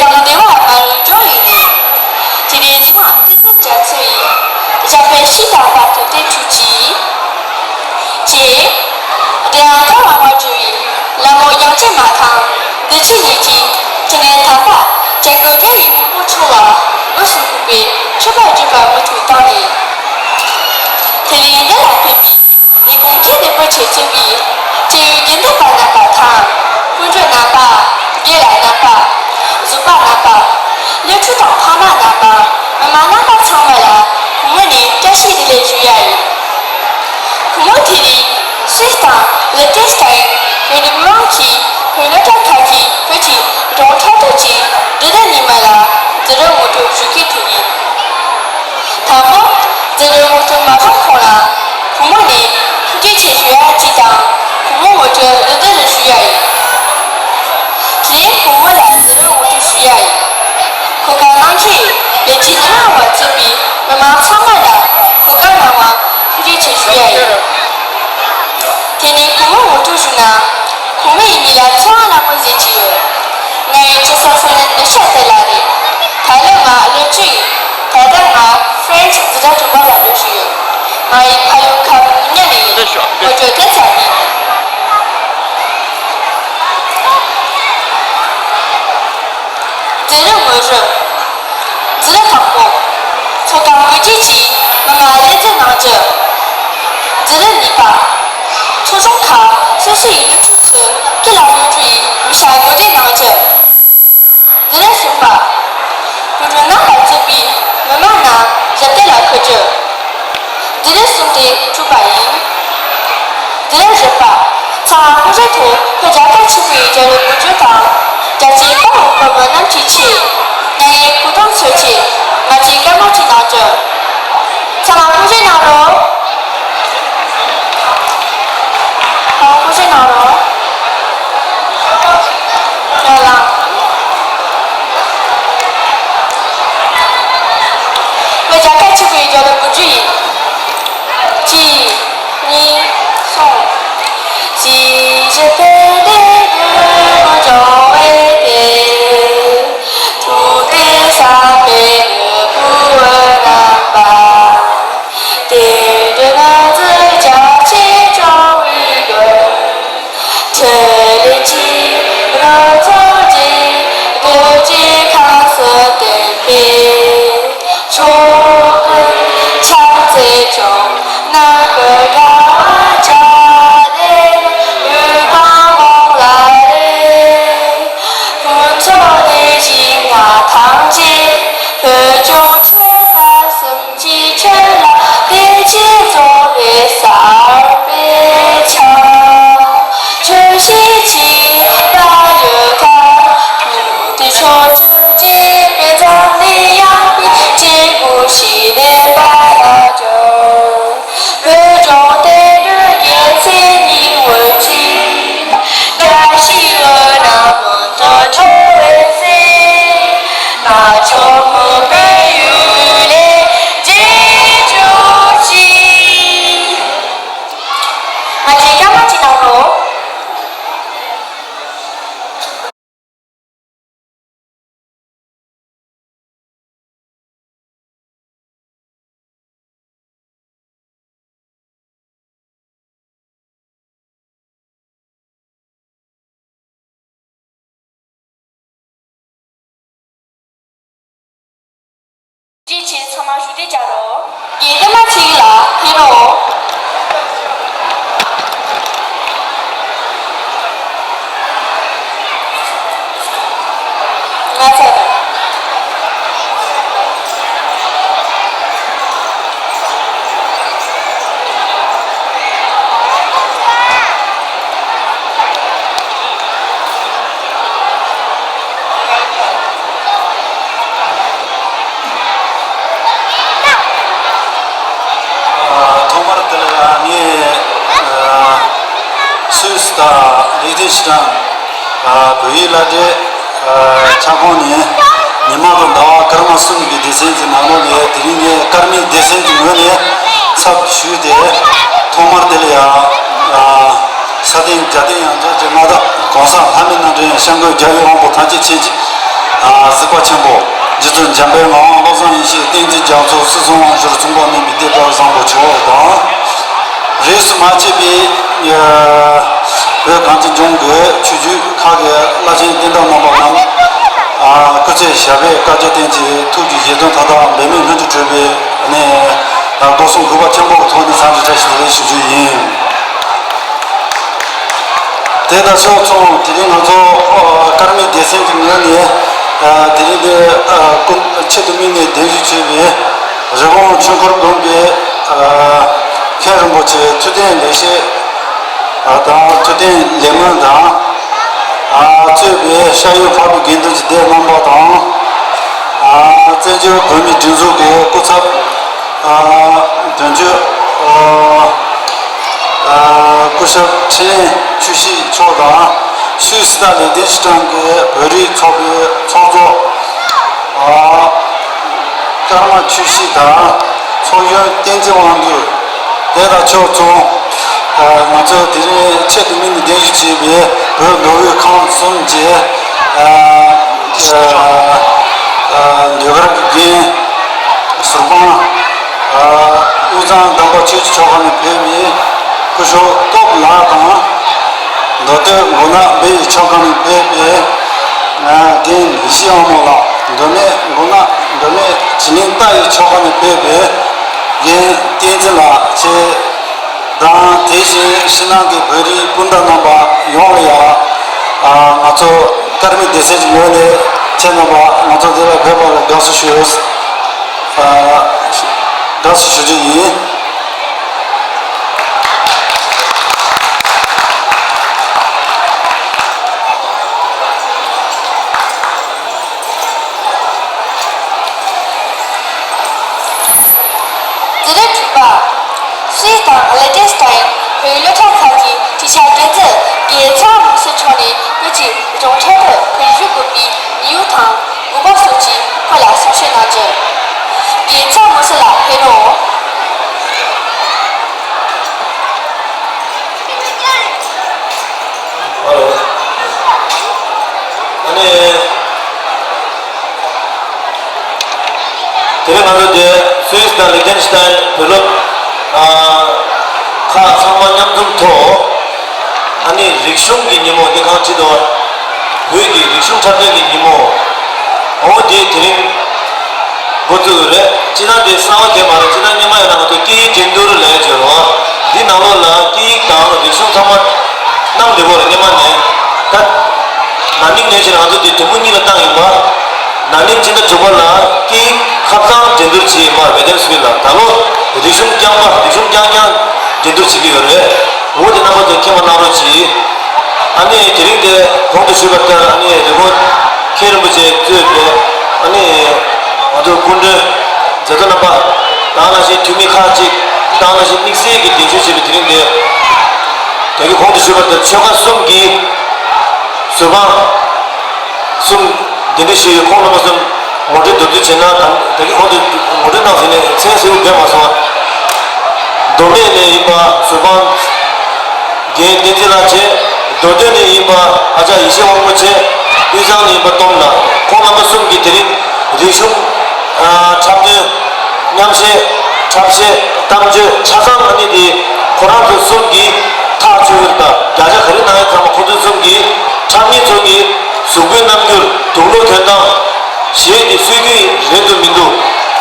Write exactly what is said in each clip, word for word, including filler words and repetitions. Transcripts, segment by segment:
དང་བདེ་བ་མ་ལུས་འབྱུང་ཡོད་དེ། དེ་ནས་ནུ་མ་བསྟན་འཛིན་རྒྱ་མཚོ་ཡིས་ཞབས་པད་སྲིད་དང་བར་དུ་བརྟན་བཅུག་ཅིག་ཅེས། དེ་ཡང་ཐར་བ་མ་བྱུང་བའི་ལ་མོ་དབྱངས་ཅན་མ་དང་འདི་ཕྱི་གཉིས་ཀྱི་དྲིན་ལན་དམ་པ་སྐྱབས་མགོན་རྒྱལ་བའི་བུ་མོ་མཆོག་ལ་དངོས་སུ་ཕུལ་བའི་མཆོད་པ་བརྗོད་པ་མུ་མཐུད་བཏང་ནས། དེ་རིང་འདི་ལ་ཕེབས་པའི་ལས་ཁུངས་ཁྱེད་དེ་བོད་ཆེ་བཙུན་པའི་སྤྱི་ཡོངས་དགེ་འདུན་པ་རྣམ་པ་དང་སྤུན་གྲོགས་རྣམ་པ། དགེ་ལགས་རྣམ་པ། བཟོད་པ་རྣམ་པ། སློབ་ཕྲུག་དང་ཕ་མ་རྣམ་པ། མི་མང་རྣམ་པ་ཚང་མ་ལ་གུས་མོ་ནས་བཀྲ་ཤིས་བདེ་ལེགས་ཞུ་ཡ་ཡིན། གུས་མོ་དེ་རིང་སུད་སི་དང་ལི་ཏེན་སི་ཏན་བོད་རིགས་མི་མང་གིས་བོད་སློབ་གྲྭ་ཁག་གི་བོད་ཀྱི་སྒྲུང་ཕྲག་དོག་ཅིག་འབྲི་དེབ་ཉི་མ་ལ་འཛིན་རིམ་ངོ་སྤྲོད་ཞུ་མཁན་དེ་ཡིན། དང་པོ་འཛིན་རིམ་ངོ་སྤྲོད་མ་སོང་གོང་ལ་གུས་མོ་ནས་ཐུགས་རྗེ་ཆེ་ཞུ་ཡ་གཅིག་དང་གུས་མོ་ངོ་སྤྲོད་རེ་ལྟར་ཞུ་ཡ་ཡིན། དེ་རིང་གུས་མོ་ལ་འཛིན་རིམ་ངོ་སྤྲོད་ཞུ་ཡ་ཡིན། གོ་སྐབས་གནང་མཁན་ལས་བྱེད་ཉི་མ་བ་གཙོས་པའི་མི་མང་ཚང་མ་ལ་གོ་སྐབས་གནང་བ་ཐུགས་རྗེ་ཆེ་ཞུ་ཡ་ཡིན། དེ་ནས་གུས་མོ་ངོ་སྤྲོད་ཞུས་ན། གུས་མོ་ཡི་མིང་ལ་ཚེ་དབང་ལྷ་མོ་ཟེར་གྱི་ཡོད། ང་ཡི་སྤྱི་ཚོགས་ཚོ་ནི་ནུ་ཤ་དེ་ལ་རེད། ད་ལོ་ང་ལོ་བཅུ་ཡིན། ད་ལྟ་ང་ཧྥ་རན་སི་འཛིན་གྲྭ་དྲུག་པ་ལ་འགྲོ་བཞིན་ཡོད། ང་ཡི་ཕ་ཡུལ་ཁམས་ཉ་ནས་ཡིན། ངོ་སྤྲོད་དེ་ཙམ་ཡིན། འཛིན་རིམ་ངོ་སྤྲོད། འཛིན་རིམ་དང་པོ། ཚོགས་ཁང་དགོས་ཆེད་ཀྱི་མི་མང་ལས་འཛིན་གནང་རྒྱུ། འཛིན་རིམ་གཉིས་པ། ཚོགས་ཆུང་ཁག་སོ་སོའི་ཡིག་ཚང་ཚོས་སྐད་ལ་སློབ་ཕྲུག་ཡི་མི་ཤ་དགོད་བྲོ་གནང་རྒྱུ། འཛིན་རིམ་གསུམ་པ། བོད་ཕྲུག་རྣམ་པ་གཙོས་པའི་མི་མང་རྣམས་ཞབས་སྟེགས་ལ་འཁོད་རྒྱུ། འཛིན་རིམ་གསུམ་དེ་གྲུབ་པ་ཡིན། འཛིན་རིམ་བཞི་པ། ཚང་མ་ཧུར་བརྩོན་ཐོག་བོད་རྒྱལ་ཁབ་ཆེན་པོའི་རྒྱལ་གླུ་འབུལ་རྒྱུ་དང་། རྒྱལ་གཅེས་དཔའ་བོ་དཔའ་མོ་རྣམས་ཀྱི་ཆེད། ང་ཡི་གོ་སྟོན་ཚོས་ཆེད་ང་ཚོའི་སྐར་མ་གཅིག་གནང་རྒྱུ། ཚང་མ་ཧུར་བརྩོན་གནང་རོགས། ཚང་མ་ཧུར་བརྩོན་གནང་རོགས། ཡ་ལགས། བོད་རྒྱལ་ཁབ་ཆེན་པོའི་རྒྱལ་གླུ་འབུལ་རྒྱུ་ཡིན། གཅིག་གཉིས། གསུམ། གཅིག་བཞི་བོད་དེ་བོད་ཀྱི་ལྗོངས་བས་ཏེ། ཐུགས་དད་བསམ་པའི་ནོར་བུ་བོད་རྣམ་པ། དེ་འདྲ་ང་ཚོའི་རྒྱལ་གཅེས་སྐྱོང་བའི་དོན། ཁྲི་ལས་ཀྱི་རོལ་ཚོགས་ཀྱིས་རྡོ་རྗེ་ཁམས་སུ་བསྟན་པའི། ཕྱོགས་ཀུན་ཕྱག་འཚལ་ཀྱང་ནམ་མཁའ་དགའ་བ་བྱ་ལས། འོད་དཔག་མེད་ལ་རེ། ཕུན་ཚོགས་ལྡན་ཞིང་ལྔ་ཐམས་ཅད། བོད་ལྗོངས་ཆོས་དང་གསུམ་གྱི་ཁྱོན་ལ། བདེ་སྐྱིད་རྫོགས་པའི་གསར་པའི་ཆར། ཆོས་བྱེད་ཅིང་བག་ཡོད་མཐའ། ཐུགས་ཏེ་ཕྱོགས་བཅུར་རྒྱས་པའི་འཛམ་གླིང་ཡངས་པའི་སྐྱེ་དགུའི་ཞི་བདེ་འབར་ལ་སྤྲོ། བོད་ལྗོངས་བསྟན་འགྲོའི་རྒྱལ་མཚན་སྙིང་དབུས་ཀྱི། བཀྲ་ཤིས་འོད་སྣང་མུན་དུ་འཕྲོ་བའི་ཚེ། རྣ་མཆོག་མུན་པའི་ཡུལ་ལས་རྒྱལ་གྱུར་ཅིག་ང་ཚོས་སྐར་མ་གཅིག་གནང་རོགས། ཅེས་ཆེད་ཚང་མ་བཞུགས་གདན་འཇགས་རོགས། རྒན་བསྟན་མ་ཚེ་རིང་ལགས་ཕེབས་རོགས། ང་ཚོ། ཐོག་མར་དེ་ལ་ངས་སུད་སི་དང་ལི་ཏེན་སི་ཏན། བོད་ཡིག་བསླབ་གྲྭའི་ཁྱབ་ཁོངས་ནས་ཉི་མ་དང་ཟླ་བ་སྐར་མ་གསུམ་གྱི་སྡེ་ཚན་གྱི་ནང་ལོགས་ནས། དེ་རིང་ངས་སྐར་མའི་སྡེ་ཚན་གྱི་ངོས་ནས་ཚབ་ཞུས་ཏེ། ཐོག་མར་དེ་ལ་ཡང་ས་སྟེང་རྒྱལ་བསྟན་ཡང་རྩེ་གི་མངའ་བདག་གོང་ས་ལྷ་མིའི་རྣམ་འདྲེན་སྐྱབས་མགོན་རྒྱལ་བའི་དབང་པོ་ཐམས་ཅད་མཁྱེན་ཅིང་། རྗེ་བཙུན་འཇམ་དཔལ་ངག་དབང་བློ་བཟང་ཡེ་ཤེས་བསྟན་འཛིན་རྒྱ་མཚོ་སྲིད་གསུམ་དབང་ཞུ་རུ་ཚོང་པ་མིན་པའི་བདེ་བཀྲ་བཟང་པོ་ཇོ་བོ་དང་། རིས་སུ་མ་ཆད་པའི་བོད་གངས་ཅན་ལྗོངས་ཀྱི་ཆོས་བརྒྱུད་ཁག་གི་བླ་ཆེན་བསྟན་བདག་རྣམ་པ་རྣམས་སྐུ་ཚེ་ཞབས་པད་བསྐལ་བརྒྱར་བརྟན་ཅིང་ཐུགས་ཀྱི་བཞེད་དོན་མཐའ་དག་འབད་མེད་ལྷུན་གྱིས་གྲུབ་པའི་གནས་སྒོ་གསུམ་གུས་པ་ཆེན་པོའི་ཐོག་ནས་འཚམས་འདྲི་བཀྲ་ཤིས་བདེ་ལེགས་ཞུ་རྒྱུ་ཡིན། དེ་དང་ཕྱོགས་མཚུངས་དེ་རིང་ང་ཚོ་ཨ་ཀརྨའི་སྡེ་ཚན་གྱི་ངོས་ནས་ཨ་དེ་རིང་འདིར་ཨ་སྐུ་ཆེད་དུ་དམིགས་ནས་གདན་ཞུ་བྱས་པའི་རི་བོང་ཆོས་འཁོར་དགོན་པའི་ཨ་མཁན་རིན་པོ་ཆེ་ཐུབ་བསྟན་ལེགས་བཤད་ཨ་དང་ཐུབ་བསྟན་ལེགས་སྨོན་དང་ཨ་གཙོས་པའི་ཤར་ཡུལ་འཕགས་པའི་དགེ་འདུན་གྱི་སྡེ་རྣམ་པ་དང་ཨ་བཙན་བྱོལ་བོད་མིའི་སྒྲིག་འཛུགས་ཀྱི་སྐུ་ཚབ། ཨ་དོན་གཅོད་ཨ་ཨ་སྐུ་ཞབས་འཕྲིན་ལས་ཆོས་སྐྱིད་མཆོག་དང་། སུད་སི་དང་ལིག་ཏེན་སི་ཏན་གྱི་བོད་རིགས་ཚོགས་པའི་ཚོགས་གཙོ་ཨ་ཀརྨ་ཆོས་སྐྱིད་དང་། ཚོགས་གཞོན་བསྟན་འཛིན་དབང་འདུས། དེ་དང་ཕྱོགས་མཚུངས་ཨ་ང་ཚོ་དེ་རིང་ཆེད་དུ་དམིགས་ནས་གདན་ཞུ་བྱས་པའི་བོད་མདོ་དབུས་ཁམས་གསུམ་གྱི་ཨ་ཨ་ཨ་ཟློས་གར་གྱི་རྒན། ཟུར་དཔང་། དབུས་གཙང་དམ་པ་ཆོས་ཀྱི་ཆོ་ག་ནས་ཕེབས་པའི་སྐུ་ཞབས་སྟོབས་ལགས་དང་། མདོ་སྟོད་མགོ་ནག་བོད་ཡིག་ཆོ་ག་ནས་ཕེབས་པའི་རྒན་ཡེ་ཤེས་དབང་མོ་ལགས། མདོ་སྨད་མགོ་ནག་མདོ་སྨད་བྱིན་ལེན་རྟ་ཡི་ཆོ་ག་ནས་ཕེབས་པའི་རྒན་བསྟན་འཛིན་ལགས་བཅས་དང་། དེ་བཞིན་ཕྱི་ནང་གི་བོད་རིགས་སྤུན་ཟླ་རྣམ་པ་ཡོངས་ལ་ཡང་ང་ཚོ་ཀརྨའི་སྡེ་ཚན་གྱི་ངོས་ནས་ཁྱེད་རྣམ་པ་ང་ཚོ་འདི་ལ་ཕེབས་པར་དགའ་བསུ་ཞུ། ཨ། དགའ་བསུ་ཞུ་རྒྱུ་ཡིན། འདི་རིང་དྲུག་པ། སུད་སི་དང་ལི་ཏེན་སི་ཏན་བོད་སློབ་གྲྭ་ཁག་གི་དྲི་བྱ་འགན་འཛིན་རྒན་ཚ་མུ་སི་མཆོག་ནས་བོད་ཀྱི་རྫོང་འཕྲལ་དུ་བོད་བཞུགས་དགོས་པའི་ལེའུ་དང་དགོངས་པ་སོགས་ཀྱི་སྐོར་ལ་གསུང་བཤད་གནང་རྒྱུ། རྒན་ཚ་མུ་སི་ལགས་ཕེབས་རོགས། ཨ་ནི། དེ་རིང་ང་ཚོ་འདིར་སུད་སི་དང་ལི་ཏེན་སི་ཏན་བོད་སློབ་ཨ་ཁག་ཚང་མ་མཉམ་འཛོམས་ཐོག་ཨ་ནི་རིག་གཞུང་གི་ཉིན་མོ་འདི་གང་བྱེད་དོ། བོད་ཀྱི་རིག་གཞུང་འཁྲབ་སྟོན་གྱི་ཉིན་མོ། འོ་འདི་དེ་རིང་འགོ་བཙུགས་ཡོད་རེད། སྤྱིར་བཏང་འདི་གསར་བ་གང་ཡང་མ་རེད། སྤྱིར་བཏང་སྔོན་མ་ཡིན་ན་ང་ཚོ་སྐད་ཡིག་འགྲན་བསྡུར་ལབ་ཡ་ཅིག་ཡོད་རེད་བ། འདི་ནང་ལོགས་ལ་སྐད་ཡིག་དང་རིག་གཞུང་ཚང་མ་བསྣམས་བསྡད་ཡོད་རེད་སྔོན་མ་ནས། ད་ན་ནིང་ནས་བྱས་ང་ཚོ་འདི་དུམ་བུ་གཉིས་ལ་བཏང་ཡིན་པ། ན་ནིང་ཕྱི་ཟླ་དྲུག་པ་ལ་སྐད་ཡིག་ཁ་གཙང་འགྲན་བསྡུར་བྱས་ཡིན་པ་མེ་ཏན་སི་ཝིལ་ལ། ད་ལོ་རིག་གཞུང་རྐྱང་པ་རིག་གཞུང་རྐྱང་རྐྱང་འགྲན་བསྡུར་བྱེད་ཀྱི་ཡོད་རེད། འོ་དེ་རྣམ་པ་ཚོས་མཁྱེན་པ་གནང་རོགས་གྱིས། ཨ་ནི་དེ་རིང་དེ་གོང་དུ་ཞུས་པ་ལྟར་ཨ་ནི་རི་མོ་མཁན་རིན་པོ་ཆེ་གཙོས་པའི་ཨ་ནི་ང་ཚོ་སྐུ་མགྲོན་མཛད་གཙོ་རྣམ་པ་དང་ནང་བཞིན་འཐུས་མི་ཁག་ཅིག་དང་ནང་བཞིན་དམིགས་བསལ་གྱི་གདན་ཞུ་བྱས་པའི་དེ་རིང་དེ་ད་གིན་གོང་དུ་ཞུས་པ་ལྟར་ཆོལ་ཁ་གསུམ་གྱི་ཟུར་དཔང་གསུམ་གདན་འདྲེན་ཞུས་ཡོད། ཁོང་རྣམ་པ་གསུམ་ངོ་སྤྲོད་མདོར་བསྡུས་བྱས་ན་ད་ད་གིན་གོང་དུ་ངོ་སྤྲོད་གནང་ཟིན་ནས་མཚན་གསལ་པོ་འབད་མ་སོང་བ། མདོ་སྨད་ནས་ཡིན་པ་ཟུར་དཔང་རྒན་བསྟན་འཛིན་ལགས་བྱས། མདོ་སྟོད་ནས་ཡིན་པ་ཨ་ཅག་ཡེ་ཤེས་དབང་མོ་བྱས། དབུས་གཙང་ནས་ཡིན་པ་སྟོབས་ལགས། ཁོང་རྣམ་པ་གསུམ་གྱིས་དེ་རིང་རིག་གཞུང་འཁྲབ་སྟོན། མཉམ་གཞས། འཁྲབ་གཞས། གཏམ་བརྗོད་ཆ་ཚང་ཨ་ནི་དེ་ཁོ་རང་ཚོ་གསུམ་གྱིས་ཐག་ཆོད་ཡོད་པ། བརྒྱ་ཆ་ག་རེ་གནང་ཡོད་ཚང་མ་ཁོ་ཚོ་གསུམ་གྱིས་འཁྲབ་མཁན་ཚོ་གི་གཟུགས་པོའི་རྣམ་འགྱུར། དུག་ལོག་གྱོན་སྟངས། གཞས་དེ་སྲོལ་རྒྱུན་རེད་འདུག་མི་འདུག་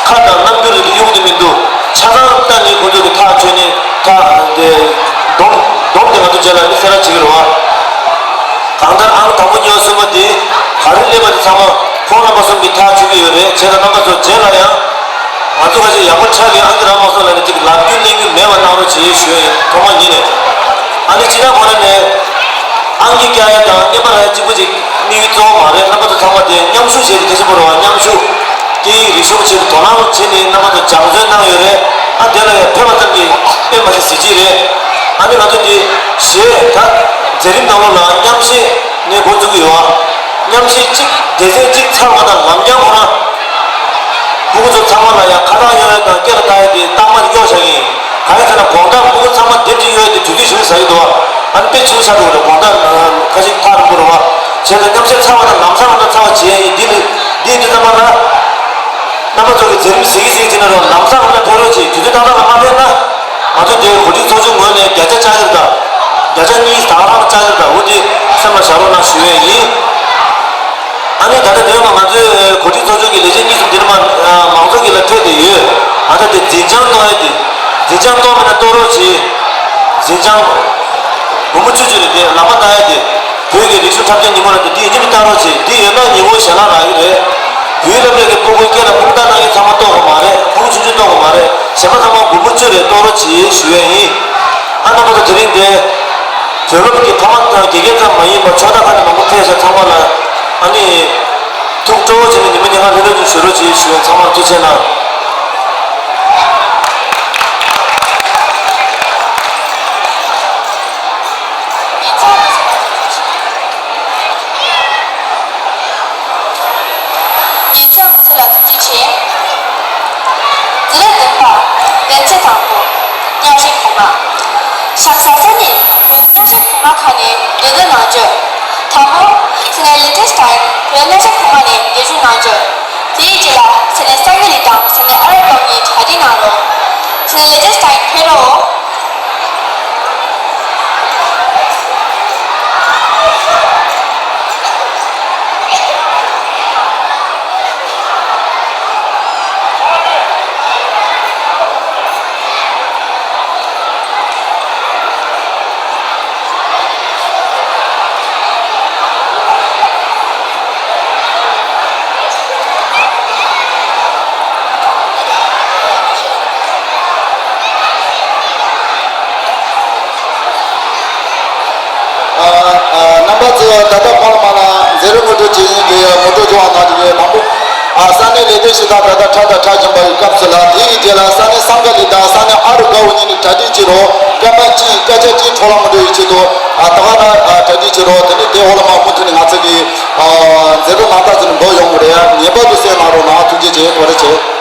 ཁ་དང་རྣམ་འགྱུར་དེ་གཡོག་འདུག་མི་འདུག་ཆ་ཚང་ལྟ་ནས་ཁོ་ཚོ་གི་ཐག་ཆོད་ནས་ཐག་དེ་སྡོམ་སྡོམ་དེ་ང་ཚོ་རྗེས་ལ་མི་གསལ་བསྒྲགས་བྱེད་ཀྱི་རེད་བ། གང་ལྟར་ཨང་དང་པོ་གཉིས་པ་གསུམ་པ་དེ་ག་རེ་སླེབས་པ་དེ་ཚང་མ་ཁོང་རྣམ་པ་གསུམ་གྱིས་ཐག་ཆོད་ཀྱི་ཡོད་རེད། བྱས་ཙང་རྣམ་པ་ཚོ་རྗེས་ལ་ཡང་ང་ཚོ་ཁ་ཤས་ཡག་པོ་ཆགས་ཀྱི་ཨང་ཀི་རག་མ་སོང་ལབ་ནས་ཅིག་ལབ་རྒྱུ་གླེང་རྒྱུ་མེད་པ་གནང་རོགས་བྱེད་ཞུ་ཡ་ཡིན། ཐོག་མ་ཉིད་ནས་ཨ་ནི་སྤྱི་བཏང་ཁོ་རང་ནས་ཨང་ཀི་བཀྱག་ཡ་དང་རྔན་པ་རག་ཡ་གཅིག་པུ་ཅིག་དམིགས་ཡུལ་གཙོ་བོ་མ་རེད། རྣམ་པ་ཚོ་ཚང་མ་དེ་མཉམ་ཞུགས་བྱས་ཏེ་གལ་ཆེན་པོ་རེད་བ། མཉམ་ཞུགས། སྐད་ཡིག་རིག་གཞུང་ཆེད་དུ་དོ་སྣང་བྱས་ནས་རྣམ་པ་ཚོ་སྦྱང་བརྩོན་གནང་ཡོད་རེད། ཨ་དེ་ལ་ཡང་ཕེབས་པ་ཙམ་གྱིས་དཔེ་མ་སྲིད་གཟི་བརྗིད་རེད། ཨ་ནི་ང་ཚོ་འདི་གཞས་ད་མཛད་རིམ་ནང་ལོགས་ལ་མཉམ་གཞས་ནས་འགོ་འཛུགས་ཀྱི་ཡོད་ཨ། མཉམ་གཞས་གཅིག་སྡེ་ཚན་གཅིག་ཚར་བ་དང་ལམ་རྐྱང་ཁོ་རང་ཕྲུ་གུ་ཚོ་ཚང་མ་ལ་ཡང་ཁ་བཏགས་གཡོག་ཡ་དང་སྐེ་ལ་བཏགས་ཡ་དེ་རྟགས་མ་གཡོག་བཞག་གི་ཡིན། གང་ཡིན་ཟེར་ན་དགོང་དག་ཕྲུ་གུ་ཚང་མ་སྡེབ་གཅིག་གཡོག་ཡ་དེ་དུས་ཚོད་ཞིག་ཟ་གི་འདུག་ཨ། ཨ་ནི་དཔེ་ཆུང་ཆགས་འགྲོ་གི་རེད། དགོང་དག་ཁ་ཤས་ཐག་རིང་པོ་རེད་བ། བྱས་ཙང་མཉམ་གཞས་ཚར་བ་དང་ལམ་སང་ལམ་སང་ཚར་བ་བྱེད་ཡ་ཡིན། འདི་ནི་འདི་འདི་ཚང་མ་ལ་ འཛིན་རིམ་ཟིག་གི་ཟིག་བྱས་ན་རོགས་ལམ་སང་ལ་ཕེབས་རོགས་གྱིས། དུས་ཚོད་ཏག་ཏག་ལ་མ་ཕེབས་ན། ང་ཚོ་དེ་གོ་སྒྲིག་ཚོགས་ཆུང་ངོས་ནས་བརྒྱ་ཆ་བཅག་གི་རེད་ད། བརྒྱ་ཆ་གཉིས་ད་ག་རང་བཅག་གི་རེད་ད། འོ་དེ་སེམས་ལ་བཞག་རོགས་གནང་ཞུ་ཡས་ཡིན། ཨ་ནི་ད་ལྟ་དེ་ཡོད་མ་ང་ཚོའི་གོ་སྒྲིག་ཚོགས་ཆུང་གི་ལས་བྱེད་གཉིས་གསུམ་དེ་ནི་མ་མང་ཚོགས་ཀྱི་ལ་ཕེབས་བསྡད་ཡོད། ཨ་ད་དེ་འཛིན་བྱང་གཏོང་ཡས་དེ། འཛིན་བྱང་གཏོང་མེད་ན་གཏོང་རོགས་གྱིས། འཛིན་བྱང་། སྒོར་མོ་བཅུ་བཅུ་རེད་དེ་ལག་པ་བཏང་ཡས་དེ། བོད་ཀྱི་རིག་གཞུང་འཁྲབ་སྟོན་ཉིན་མོ་ལ་དེ་འདི་ཡིན་གཅིག་མིན་གཏང་རོགས་བྱེད། འདི་ཡོད་ན་ཉིན་གུང་ཞལ་ལག་རག་གི་རེད། བོད་སློབ་གྲྭ་གི་སྤུ་གུ་སྐད་ལ་སྤུ་གུ་བཏང་གནང་མཁན་ཚང་མ་གཏོང་དགོས་མ་རེད། སྤུ་གུ་ཆུང་ཆུང་གཏོང་དགོས་མ་རེད། གཞན་པ་ཚང་མ་སྒོར་མོ་བཅུ་རེ་གཏོང་རོགས་བྱེད་ཞུ་ཡས་ཡིན། ཨ་རྣམ་པ་ཚོ་དེ་རིང་འདིར་བོད་སློབ་ཀྱི་ཕ་མ་དང་དགེ་རྒན་ཙམ་མ་ཡིན་པར་ཕྱོགས་མཐའ་ཁག་ནས་མང་པོ་ཕེབས་ཤག་ཚང་མ་ལ་ཨ་ནི་ཐུགས་སྤྲོ་བོ་བྱས་ནས་ཉི་མ་ཉིན་གང་ལྷོད་ལྷོད་ཅིག་བཞུགས་རོགས་བྱེད་ཞུ་ཡས། ཚང་མར་ཐུགས་རྗེ་གནང་། ཡིག་ཚགས་མི་སེར་ལ་ཐུགས་རྗེ་ཆེ། ཡིག་ཚགས་མི་སེར་ལ་ཐུགས་རྗེ་ཆེ། འཛིན་གྲྭ་བདུན་པ། བན་ཆེ་དང་པོ། གཉའ་ཤིང་བུ་མ། ཤམ་ས་ས་ནས་བོད་གཉའ་ཤིང་བུ་མ་ཁང་ནས་འདོན་འདོན་གནང་རྒྱུ། དང་པོ། ཚེ་ནས་ལི་ཏེ་སི་ཊའིམ་བོད་གཉའ་ཤིང་བུ་མ་ནས་འདོན་ཞུ་གནང་རྒྱུ། དེའི་རྗེས་ལ་ཚེ་ནས་སངས་རྒྱས་གླིང་དང་ཚེ་ནས་ཨ་རབ་ཏོག་གཉིས་གྲ་སྒྲིག་གནང་རོགས། ཚེ་ནས་ལི་ཏེ་སི་ཊའིམ་ཕེབས་རོགས། ཨ། ཨ། རྣམ་པ་ཚོ་ད་ལྟ་ཁོང་མ་ལ་མཛད་རིམ་ངོ་སྤྲོད་བྱེད་ཡིན་གྱི་ངོ་སྤྲོད་བྱུང་བ་ནང་བཞིན་མང་པོ། ཨ། ས་གནས་ལས་དོན་བྱེད་སྟངས་ད་ལྟ་ཁྲ་དང་ཁྲ་བཞིན་པ་ཡི་སྐབས་སུ་ལ། དེ་ཡི་རྗེས་ལ་ས་གནས་སངས་རྒྱས་གླིང་དང་ས་གནས་ཨ་རུ་དགའ་བོ་གཉིས་ནས་གྲ་སྒྲིག་བྱེད་རོགས། སྐར་མ་གཅིག་སྐད་ཆ་གཅིག་འཕྲོ་བརླག་མི་འགྲོ་ཡི་ཆེད་དུ། ཨ། ད་ག་ལ། ཨ། གྲ་སྒྲིག་བྱེད་རོགས། དེ་ནས་དེ་འོག་ལ་མ་མུ་མཐུད་ནས་ང་ཚོ་གི། ཨ། མཛད་སྒོ་མང་དག་ཅིག་འབུལ་ཡོང་གི་རེད། ངེས་པར་དུ་གསན་གནང་རོགས་གནང་། ཐུགས་རྗེ་ཆེ། ཐུགས་རྗེ་ཆེ།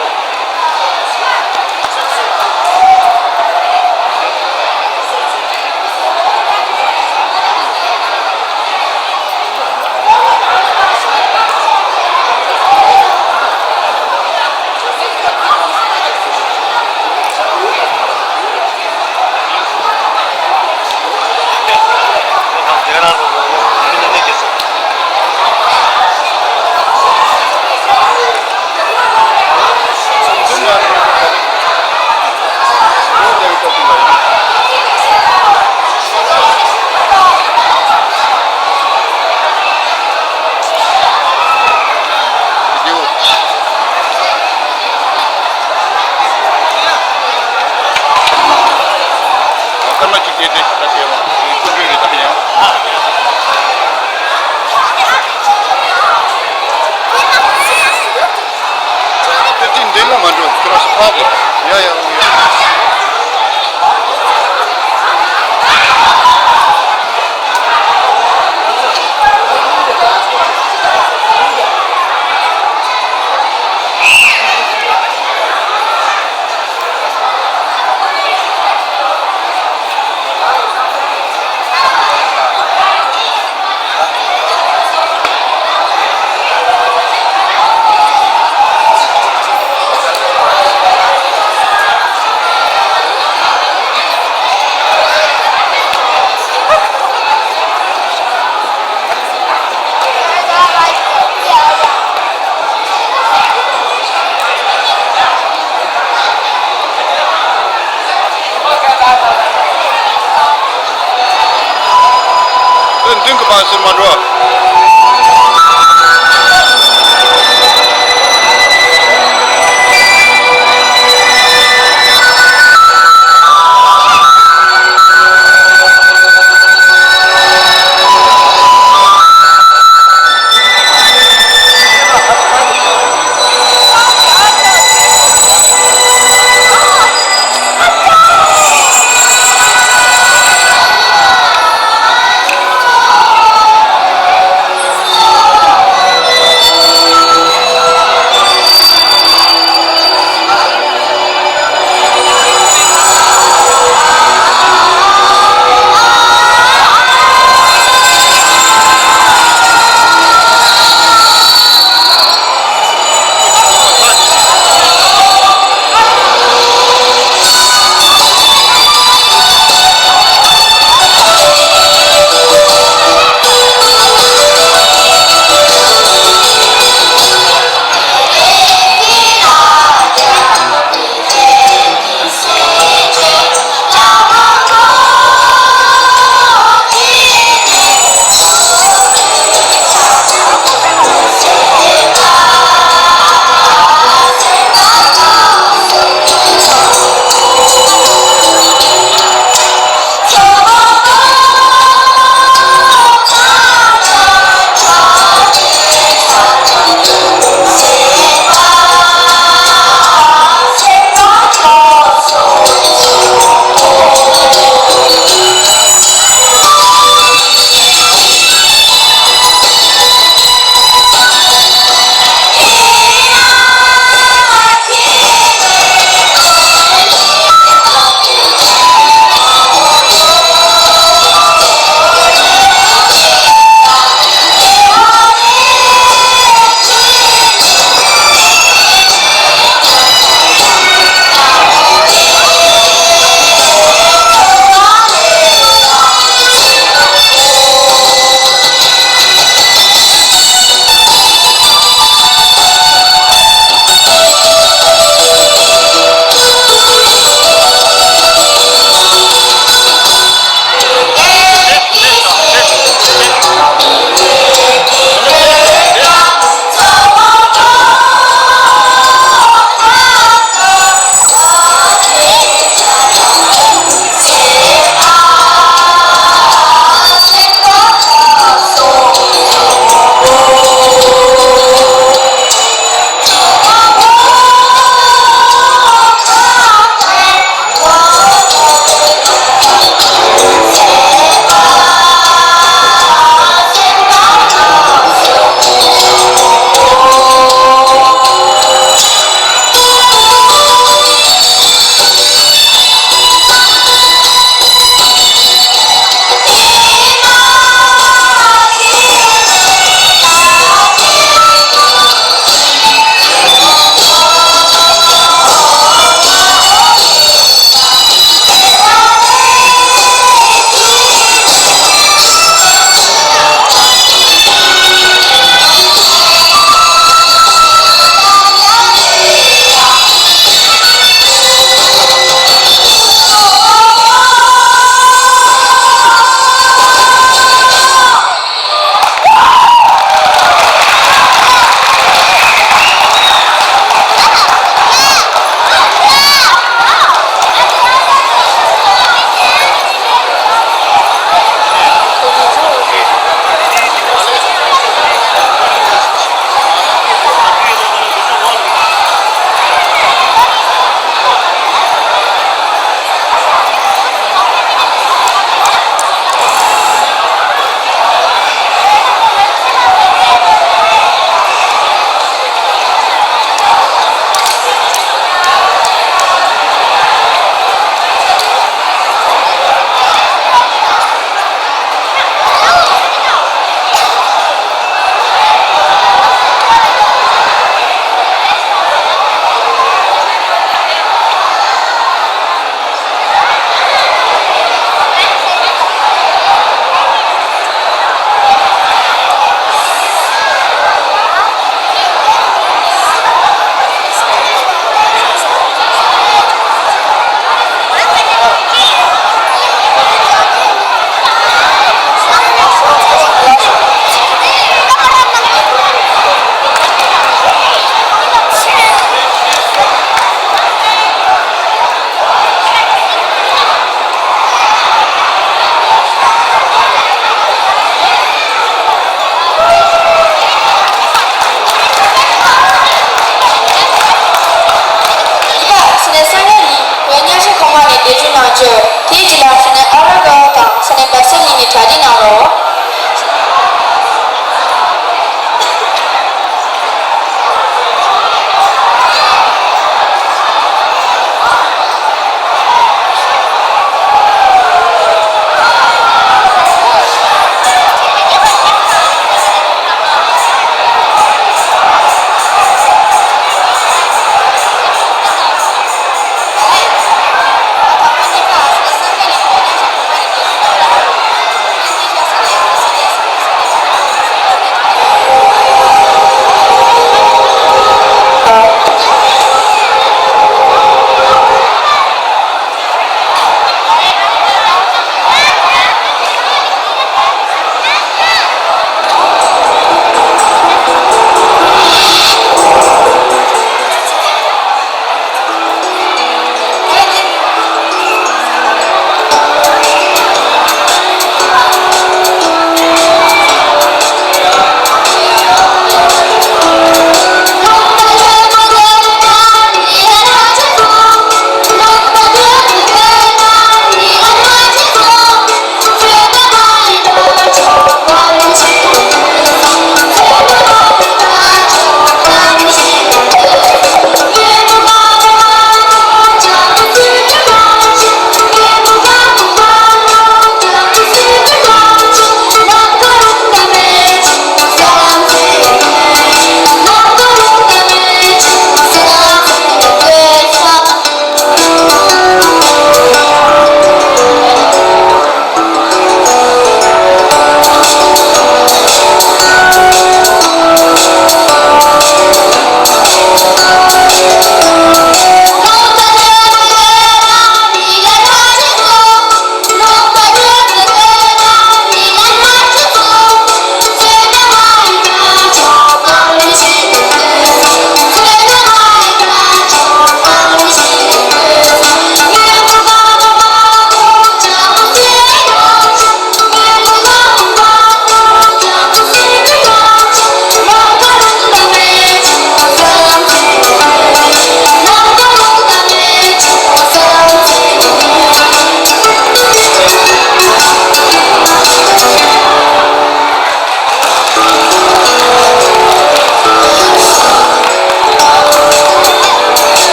སྐར་མ་གཅིག་དེ་དེ་ཞིག་ད་བྱས་པ་ཡིན། ཐུགས་རྗེ་རེ་ད་ཡང་། དེ་དེ་འདི་ལ་མ་འགྲོ། ཁྱོད་རང་ཕ་གི། ཡ་ཡ་ཡ། མདུན་གྱི་པང་ཕྱིར་མ་འགྲོ།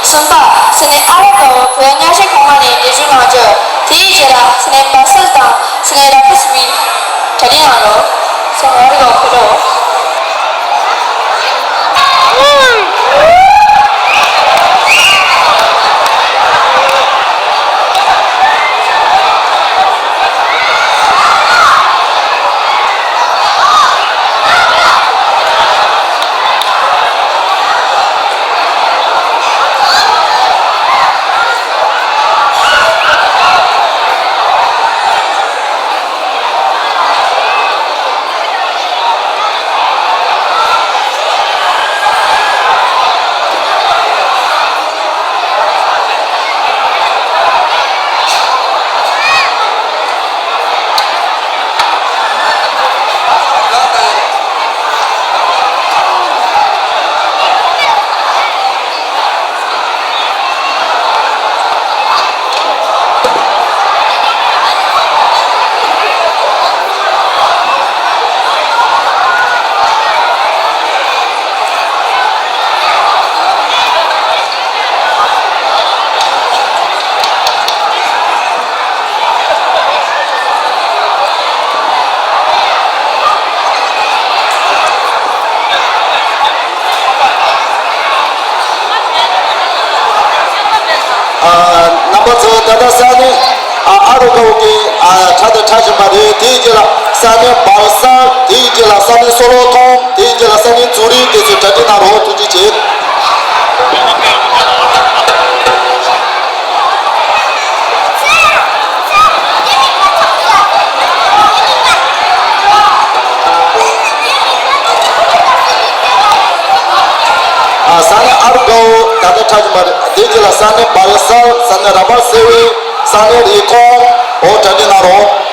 གསུམ་པ། ས་གནས་ཨ་ར་གའོ་བོད་ཉག་གཞི་གོང་མ་ནས་འདས་མཆོད་གནང་རྒྱུ། དེའི་རྗེས་ལ་ས་གནས་བལ་སལ་དང་ས་གནས་ར་ཕུ་སི་མིན་གྲ་སྒྲིག་གནང་རོགས། ས་གནས་ཨ་ར་གའོ་ཕེབས་རོགས། ཨ། རྣམ་པ་ཚོ། ད་ལྟ་ས་གནས་ཨ་ཨ་རོ་ཀའོ་གི་ཨ་གྲ་དང་གྲ་བཞིན་པ་རེད། དེའི་རྗེས་ལ་ས་གནས་བལ་སལ། དེའི་རྗེས་ལ་ས་གནས་སོ་ལོ་ཐོང་། དེའི་རྗེས་ལ་ས་གནས་ཛུ་རིག། དེ་ཚོ་གྲ་སྒྲིག་གནང་རོགས། ཐུགས་རྗེ་ཆེ། ཨ། ས་གནས་ཨ་རོ་ཀའོ་ད་ལྟ་གྲ་བཞིན་པ་རེད། དེའི་རྗེས་ལ་ས་གནས་བལ་སལ། ས་གནས་ར་བར་སེ་ཝེ། ས་གནས་རི་ཁོང་། འོ། གྲ་སྒྲིག་གནང་རོགས།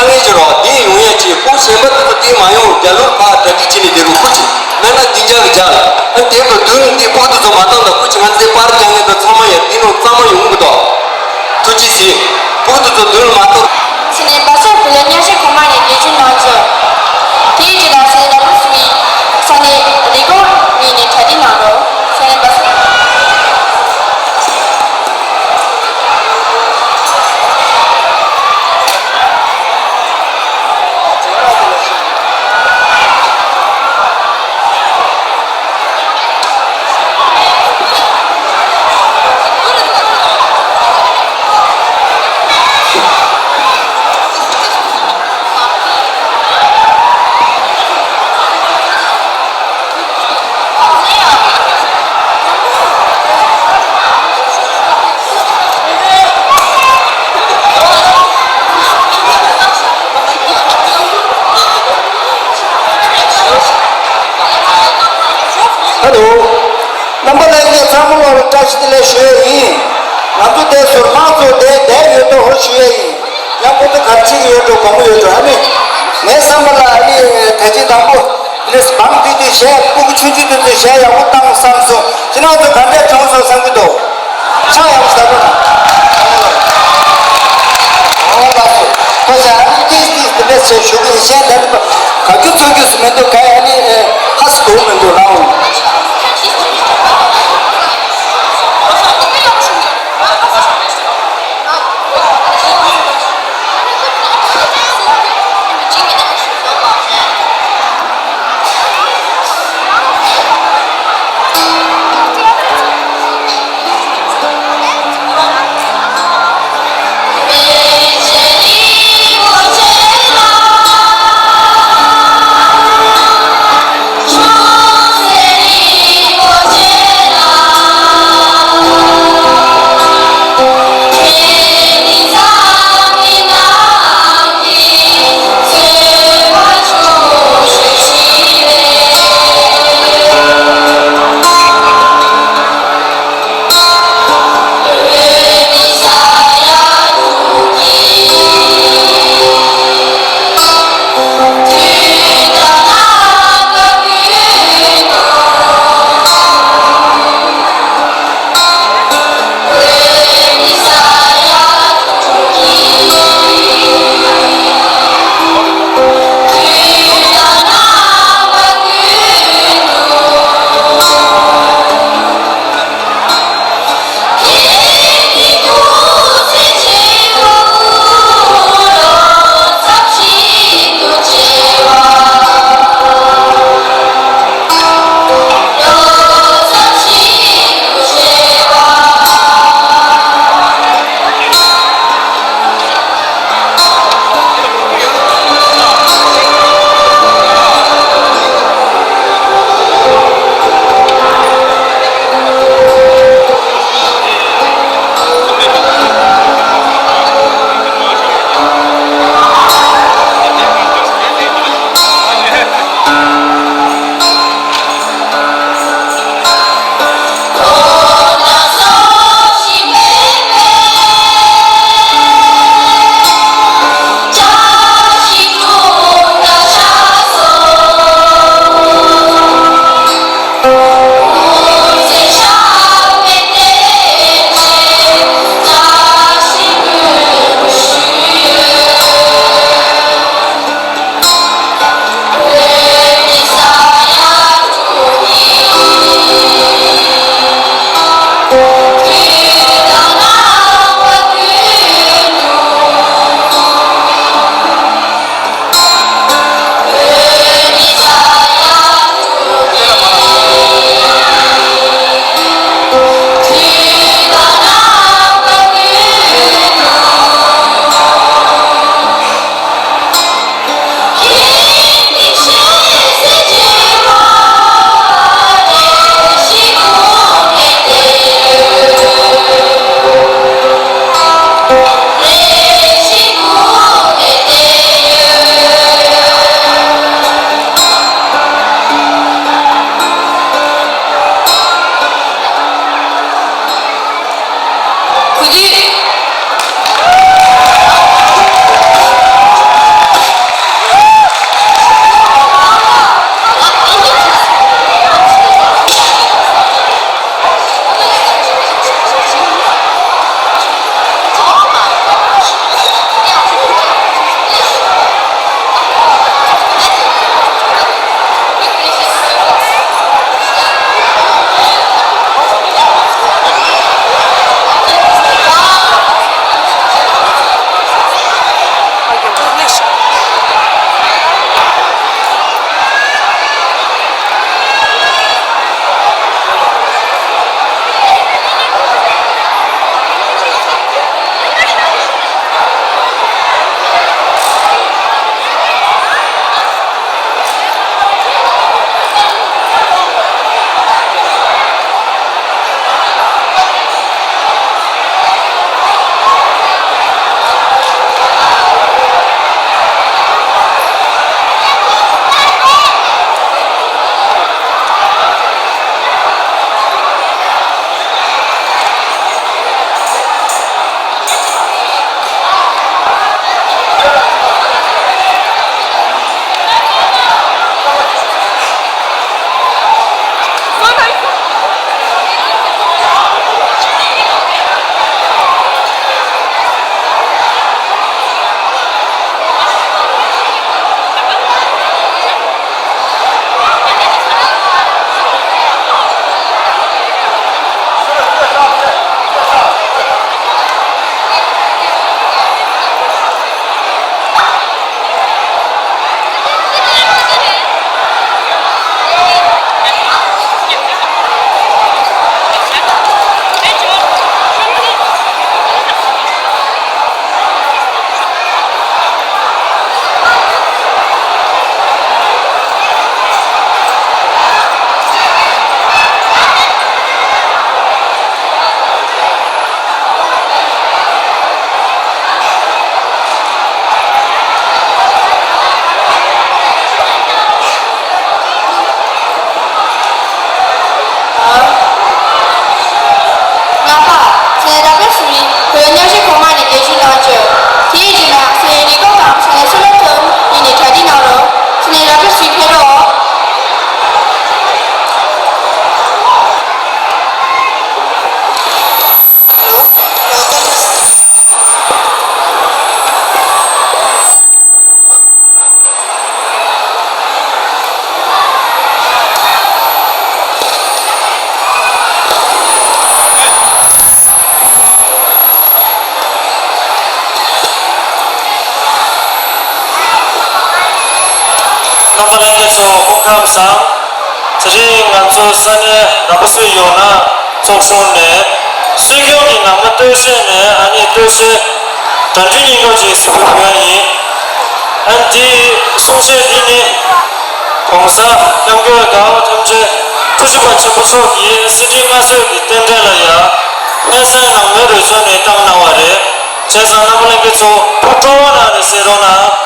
ངེས་ཀྱི་རོགས་དེ་ཡོང་ཡ་ཆེ་ཕོ་གཞན་པ་དེ་ཚོ་དེ་མ་ཡོང་རྒྱ་ལོར་ཕ་གྲ་སྒྲིག་བྱས་ནས་དེ་རུ་ཁུ་ཆེ་མེད་ན་དེ་འཇག་གི་འཇག་ལ་ཨ་དེ་གི་དུས་ནི་དེ་ཕོ་དེ་ཚོ་མ་བཏང་ད་ཁུ་ཆེ་ང་ཚོའི་པར་རྒྱག་ངེས་ད་ཚང་མ་ཡ་དེ་ནོ་གཙང་མ་ཡོང་གི་དོ། ཐུགས་རྗེ་ཆེ། ཕོ་དེ་ཚོ་དུས་མ་གཏོགས། ཚེ་ནས་བ་སོ་བུ་ལ་ཉ་ཤེས་ཁོ་མ་ནས་དགེ་ཆུ་ནང་ཚོ། དེའི་རྗེས་ལ་ཚེ་ནས་བ་སོ་སུ་མི་ས་ནས་རི་གོ་མི་ནས་གྲ་སྒྲིག་གནང་རོགས། ཚེ་ནས་བ་སོ། ཧ་ལོ། རྣམ་པ་ལྷན་རྒྱས་ཚང་མ་ལ་བཀྲ་ཤིས་བདེ་ལེགས་ཞུ་ཡས་ཡིན། ང་ཚོ་དེ་ཟུར་མང་ཚོ་དེ་བསྡད་ཡོད་དོ་ཧོ་ཞུ་ཡས་ཡིན། ཡང་ཁོ་ཚོ་ག་རེ་བྱེད་ཀྱི་ཡོད་འགྲོ་དགོངས་ཀྱི་ཡོད་འགྲོ་ཨ་ནི། ངའི་བསམ་པ་ལ་ཨ་ནི་ད་ཅི་དང་པོ་ལིས་བང་བཏིགས་ཏེ་གཞས་སྤུ་གུ་ཆུང་ཆུང་དེ་ཚོས་གཞས་ཡག་པོ་བཏང་བསམ་སོང་། ཁྱེད་རང་ཚོ་ག་འདྲས་བྱུང་སོང་བསམ་གྱི་འདུག་ཕྱག་ཡག་པོ་ཞིག་བརྡབས་རོགས་གནང་། ཨོ་ལགས་སོ། ཁོ་ཞག་ཨ་ནི་ཏིས་ཏིས་དེ་འདྲས་བྱས་ཞུ་གི་ཡིན། གཞས་འདྲ་འདྲ་ག་རྒྱུ་ཚོར་རྒྱུ་སུ་མི་འདུག་ག་ཨ་ནི་ཧ་སི་གོ་མི་འདུག་ལའོ། ཚང་མ་ལྷན་རྒྱས་ཚོ་སྐུ་ཁམས་བཟང་། དེ་རིང་ང་ཚོ་ས་གནས་ར་པ་སུའི་ཡོང་ན་ཚོགས་ཆུང་ནས་སྲིད་སྐྱོང་གི་ནང་མི་སྟོད་གཞས་ནས་ཨ་ནི་སྟོད་གཞས་གྲ་སྒྲིག་སྙིང་སྟོབས་ཅིག་གཟིགས་འབུལ་ཡ་ཡིན། ཨ་ནི་འདིའི་གསུང་བཤད་འདི་ནི་༸གོང་ས་༸སྐྱབས་མགོན་རྒྱལ་བ་ཐམས་ཅད་སྐུ་ཞབས་ཆེན་པོ་མཆོག་གིི་སྲིད་ཁྲི་མངའ་གསོལ་གྱི་རྟེན་འབྲེལ་ལ་ཡ་ལྷ་སའི་ནང་མི་རུ་ཚོགས་ནས་བཏང་གནང་བ་རེད། བྱས་ཙང་རྣམ་པ་ལྷན་རྒྱས་ཚོ་ཕུ་སྤྲོ་བ་གནང་ནས་གཟིགས་རོགས་གནང་།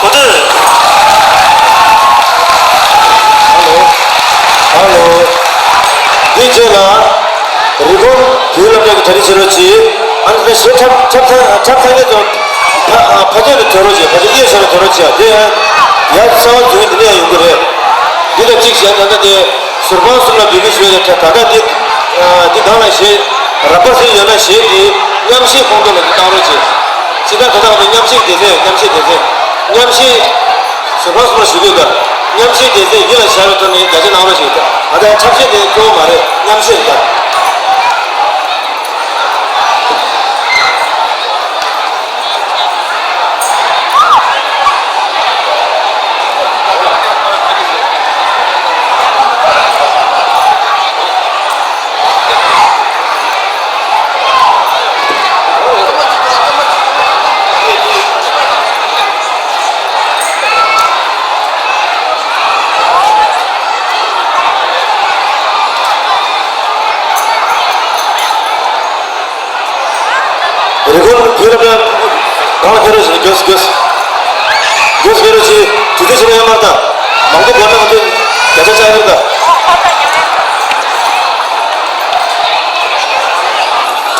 གོ་ཐོས། ཧ་ལོ། ཧ་ལོ། འདི་རྗེས་ལ། རི་བོ་དགེ་སློབ་གྲྭ་གི་གྲ་སྒྲིག་བྱེད་རོགས་གྱིས། ཨ་ནི་ཕ་གཞས་འཁྲབ་འཁྲབ་ཚར་འཁྲབ་ཚར་མཁན་ཚོ་ཕ་ཕ་ཕ་ཕྱོགས་ནས་ཐོན་རོགས་གྱིས། ཕ་ཕྱོགས་གཡས་ཕྱོགས་ནས་ཐོན་རོགས་གྱིས། དེ་ཡང་ཡར་གསང་བ་འཛུལ་མཁན་འདི་ནས་ཡོང་གི་རེད། འདི་དང་གཅིག་བྱས་ད་ལྟ་དེ་ཟུར་དཔང་གསུམ་ལ་འབུལ་གི་ཞུས་ཏེ་ད་ལྟ་འདི་འདི་སྒང་ལ་གཞས་ར་པ་སུ་ཡོད་ན་གཞས་འདི་མཉམ་ཤེས་ཁོངས་གཏོགས་ལ་འདི་བཏང་རོགས་གྱིས། སྤྱིར་བཏང་ད་ལྟ་ང་ཚོ་མཉམ་ཤེས་སྡེ་ཚན་མཉམ་ཤེས་ ཆེད། ཞུ་ཁང་སོགས་ཞུ་དགོས་ཀ་མཉམ་ཞུགས་སྡེ་ཚན་ཡིད་ལ་བཞག་པའི་ཐོག་ནས་བརྒྱ་ཆ་གནང་རོགས་ཞུ་གི་འདུག་ད་ལྟ་འཁྲབ་ཆས་དེ་སྐྱོ་བོ་མ་རེད། མཉམ་ཞུགས་རེད་ད། རི་ཀོན་ཕེ་ར་ཕེ་ར་རང་ལ་ཕེ་ར་ཞིག་རྒྱོས་རྒྱོས། རྒྱོས་ཕེ་ར་ཞིག་དུས་ཚོད་ཞིག་ལ་ཡང་མར་ད། མང་པོ་བར་ན་མ་དེ་བརྒྱ་ཆ་བཅག་ཡོད་ད།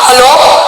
ཧ་ལོ།